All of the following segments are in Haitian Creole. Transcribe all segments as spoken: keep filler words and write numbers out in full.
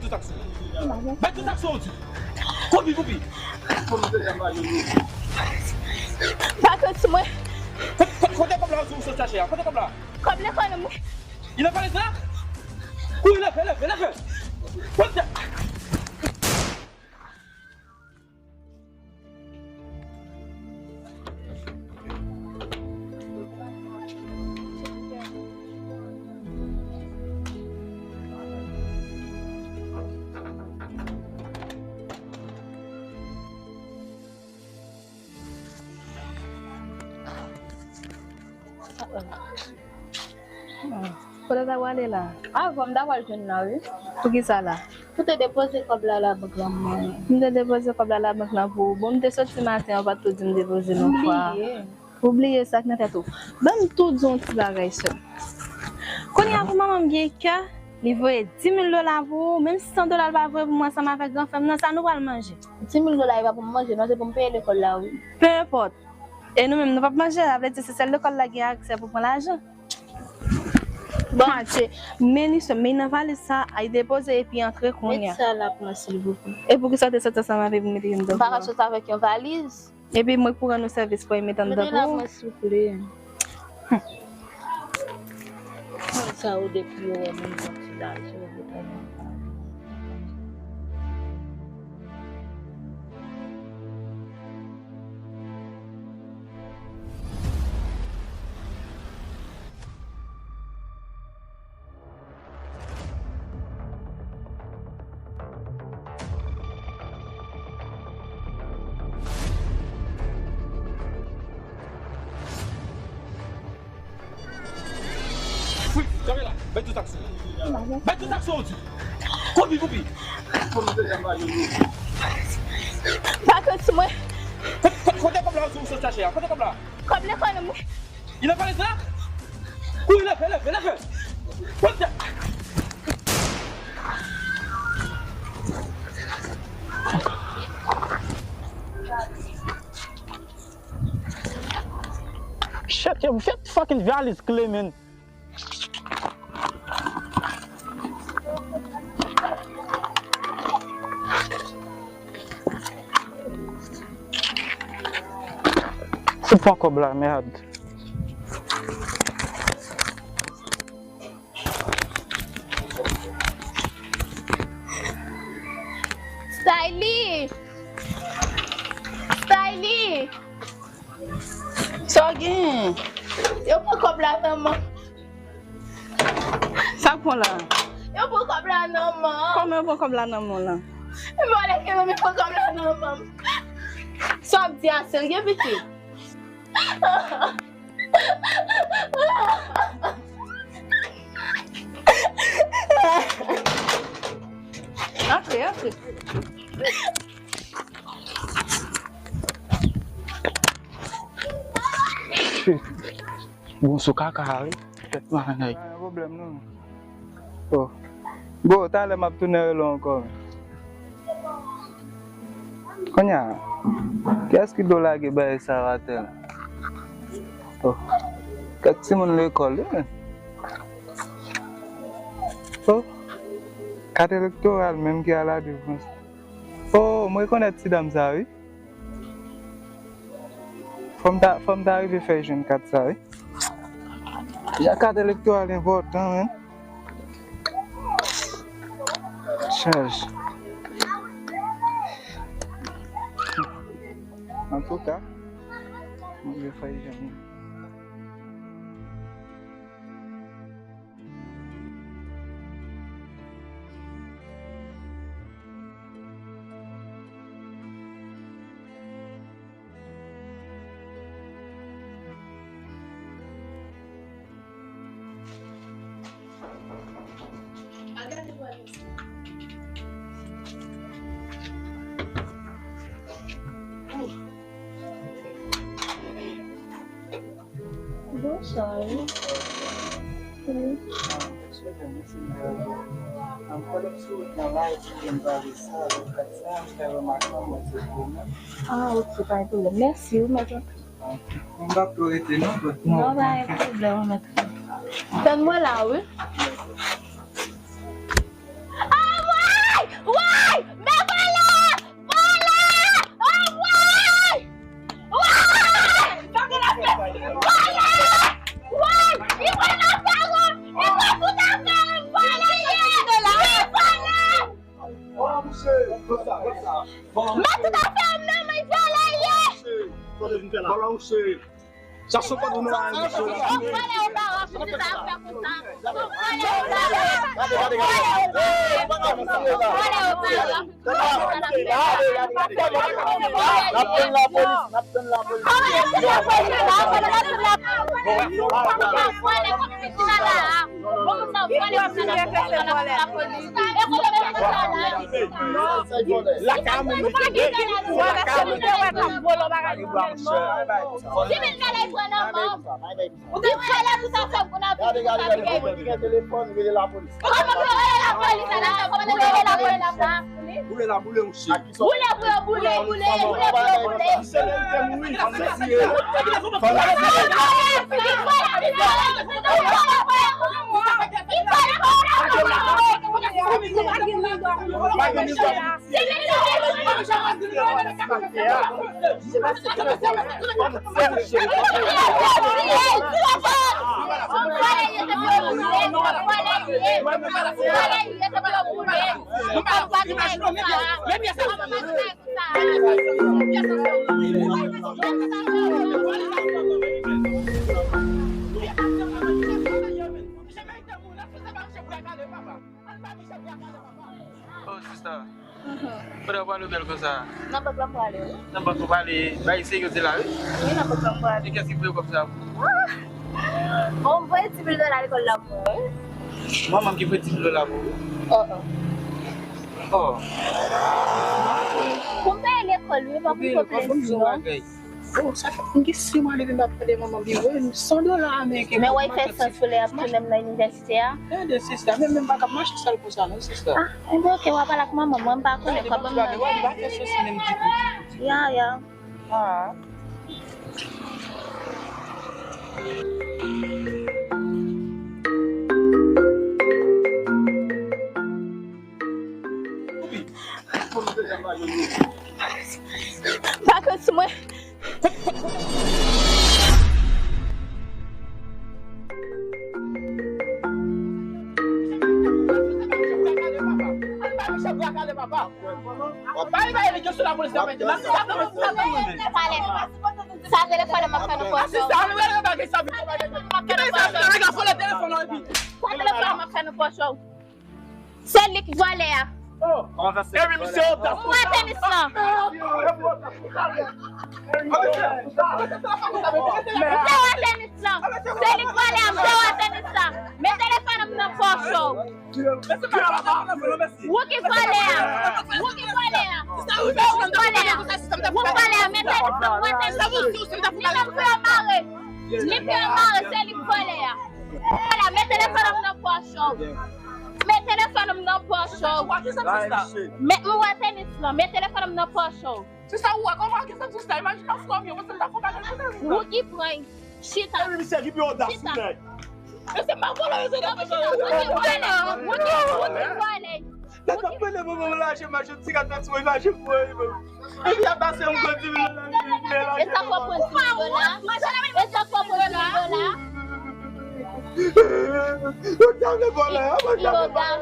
Tout aksyon. Bay tout aksyon, ou di. Koupi, koupi. Pa fè ti mwen. Kote, kote, kote kòb la, ou sot chache a? Kote kòb la? Kòb lekòl mwen. Il a fallu ça? Kouri, leve, leve, leve. Kote? Kote w ta pwale la? Avan, m ta pral jwenn la, wi. Poukisa la? Pou te depoze kòb la labank lan mwen. M te depoze kòb la labank lan pou ou. Bon, m te soti maten, ou pa t tou di m depoze l yon fwa. M bliye. Ou bliye sa k nan tèt ou. Ban m tou di yon ti bagay, sè m. Kounye a, pou manman m gen kè, li voye dis mil dola pou ou, menm san dola l pa voye pou mwen ansanm avèk gran frè m nan, sa nou pral manje? Dis mil dola e pa pou m manje, non, se pou m peye lekòl la, wi. Peu importe. E nou menm, nou p ap manje, sa vle di se sèl lekòl la gen aksè pou pran lajan. Bon, Matye, men li sou, men nan valiz sa, al depoze epi antre kounye a. Met sa la pou mwen, silvouplè. E poukisa w te soti ansanm avè m pou mete youn nan valiz? M pa ka soti avèk yon valiz. Epi mwen k pou rann ou sèvis pou w met anndan pou ou. Mete la pou mwen, silvouplè. Sa ou depi yo wè moun konn ti lajan, yo konn. Wi, kanpe la. Bay tout aksyon. Bay tout aksyon, ou di. Koupi, koupi. Pa fè ti mwen. Kote, kote, kote kòb la, ou sot chache a? Kote kòb la? Kòb lekòl mwen. Il a fallu ça? Kouri, leve, leve, leve. Kote? Shit, yo, fè fucking valiz kle, man. Fout pran kòb la, mèd. Stylie! Stylie! Sa w gen? Yo pran kòb la nan men m. Sa k pran la? Yo pran kòb la nan men m. Kòman yo pran kòb la nan men w la? Yo vòlè ke nan men pran kòb la nan men m. Sa w ap di a serye, pitit? Antre, antre. Shit. Bon, sou kaka, wi. Tèt malad. Pa gen pwoblèm, non. Oh. Bon, talè m ap tounen rele w ankò. Kounye a, kiyès ki dwe lage bagay sa yo atè la? Oh. Kèk timoun lekòl, wi, men. Oh. Kat elektoral menm ki a la defans. Oh, mwen rekonèt ti dam sa, wi. Fò m ta, fò m ta rive fè jwenn kat sa, wi. Jan kat elektoral enpòtan, wi. Chaj. Antouka, mwen rive fè jwenn. Bonswa, wi. Wi. Ah, ok, pa gen pwoblèm. Mèsi, wi, mèt. Non, pa gen pwoblèm, mèt. Tann mwen la, wi. Ah, mwen! Mwen tout afè m nan men vòlè ye. Vòlè ou se. Sa se pa nou nan. Vòlè ou pa wè pou sa fè konsa. Vòlè ou pa wè. Vòlè ou pa wè. N ap tann lapolis, n ap tann lapolis. Ou te pale pou sa fè moun ap vin pou sa. Gade, gade, gade, gade, gade, gade, gade, telefòn, rele lapolis. Kòman pou yo rele lapolis la, la, kòman pou yo rele lapolis la? Boule la, boule yon chèn. Boule pou yo boule, boule, boule pou yo boule. Misye menm te mouri, misye tiye. Fann la tiye. Oh, sista. Kote w prale bèl konsa? Nan bank la m prale, wi. Nan bank ou prale? Bagay serye w di la, wi. Wi, nan bank la m prale. E kiyès ki voye w kòb sa pou ou? Bon, m voye dis mil dola lekòl la pou mwen, wi. Manman m ki voye dis mil dola pou ou? Oh, oh. Oh. Pou m peye lekòl, wi, pa pou m peye lekòl, non. Oh, sa fè m gen sis mwa depi m pa pale manman m, li voye m san dola ameriken. Men wè, fè sans pou lè y ap tounen m nan inivèsite a. Tande, sista, men, men m pa ka mache sal konsa non, sista. Ah, enben, oke, w a pale ak manman mwen, m pa konnen kòb m nan. Li pa fè sans menm ditou, ditou, ditou. Ya, ya. Ah. Vakans mwen. Sa telefòn m ap fè nan pòch ou. Sa telefòn m ap fè nan pòch ou. Se li k vòlè a. Epi misye odas. Ou wè tenis lan. Ou te wè tenis lan. Se li k vòlè a, m te wè tenis lan. Met telefòn m nan pòch ou. Ou ki vòlè a. Ou ki vòlè a. Ou vòlè a. Ou vòlè a. Met telefòn m, wè tenis lan. Li menm pou yo mare. Li pou yo mare, se li k vòlè a. Vòlè, met telefòn m nan pòch ou. Met telefòn m nan pòch ou. Met, m wè tenis lan. Met telefòn m nan pòch ou. Se sa ou wè, kòman ke sa sista? Imajine w fè m yo, se ta fè bagay pou sa. Ou ki pran. Chita. Epi misye ki pi odas, wi, nèg. E se pa vòlè, se ta chita. Ou ki vòlè. Ou ki, ou ki vòlè. Sa t ap pale manman m lache mache ti kat nan sou imajine pou mwen. Epi y ap pase yon gwo dis mil dola. E sa k w ap pran dis mil dola? E sa k w ap pran dis mil dola? Yo t ap vle vòlè, yo t ap vle vòlè.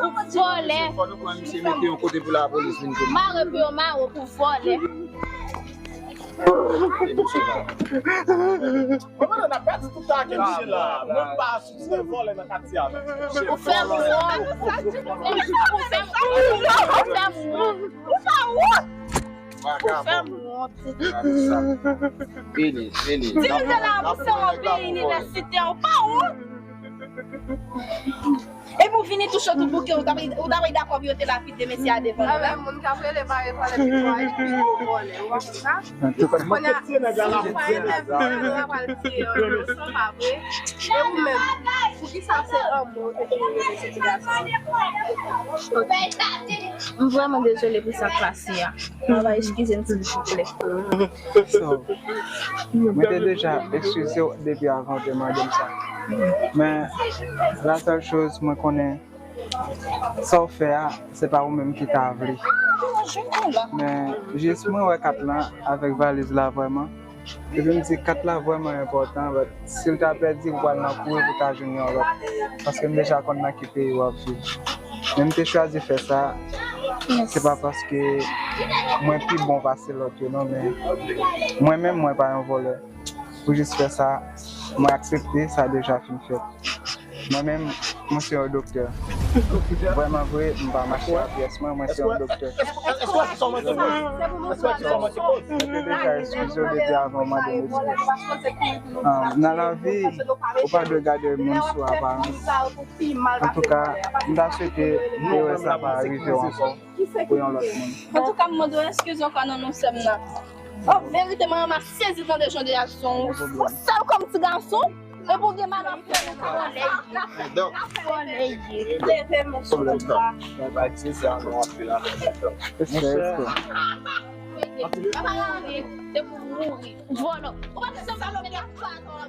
Ou vòlè. Fò nou pran misye mete yon kote pou lapolis vin tounen. Mare pou yo mare w pou vòlè. Kòmandan, n ap pèdi tout tan ak misye la. Mwen pa sou ti vòlè nan katye a. Ou fè m wont. Ou fè m wont. Ou fè m wont. Ou pa wont. Ou fè m wont. Vini, vini. Di m de la, ou se yon peyi inivèsitè, ou pa wont. Epi w vini touche tout bouke, ou ta bay, ou ta bay dakò pou yo te lapide mesye a devan nou la. Avè moun k ap rele pale, pale pi fò, epi ou vòlè, ou pa konn sa? Kounye a, si w pa enève, yo ta pral tiye w, non, sa pa vre. E ou menm, poukisa se anmou ou te vin rele se ti gason? M vrèman dezole pou sa k pase a. Papa, eskize m silvouplè. So, mwen te deja eskize w depi avan w te mande m sa. Men, la sèl choz mwen konnen, sa w fè a, se pa ou menm ki ta vle. Men, jis mwen wè kat lan avèk valiz la vrèman. Epi m di, kat la vrèman enpòtan, but si l ta pèdi, ou pral nan kouri pou ta jwenn yon lòt. Paske m deja konn nan ki peyi w ap viv. Men m te chwazi fè sa, Se pa paske mwen pi bon pase lòt yo, non, men mwen menm, mwen pa yon vòlè. Pou jis fè sa, mwen aksepte, sa deja fin fèt. Mwen menm, mwen se yon doktè. Vrèman vre, m pa mache a pyès mwen, mwen se yon doktè. Mwen te deja eskize w depi avan w mande m eskiz. Ah, nan lavi, ou pa dwe gade moun sou aparans. Antouka, m ta swete ke erè sa pa rive w ankò pou yon lòt moun. Antouka, m mande w eskiz ankò nan non sè m nan. Oh, verite, manman m ap sezi tande jan de aksyon. Ou sèl kòm ti gason, epi w gen mal ap fè. Leve, mesye. Respè, respè. Depi w mouri, vòlò. Ou pa t janm mete patwon.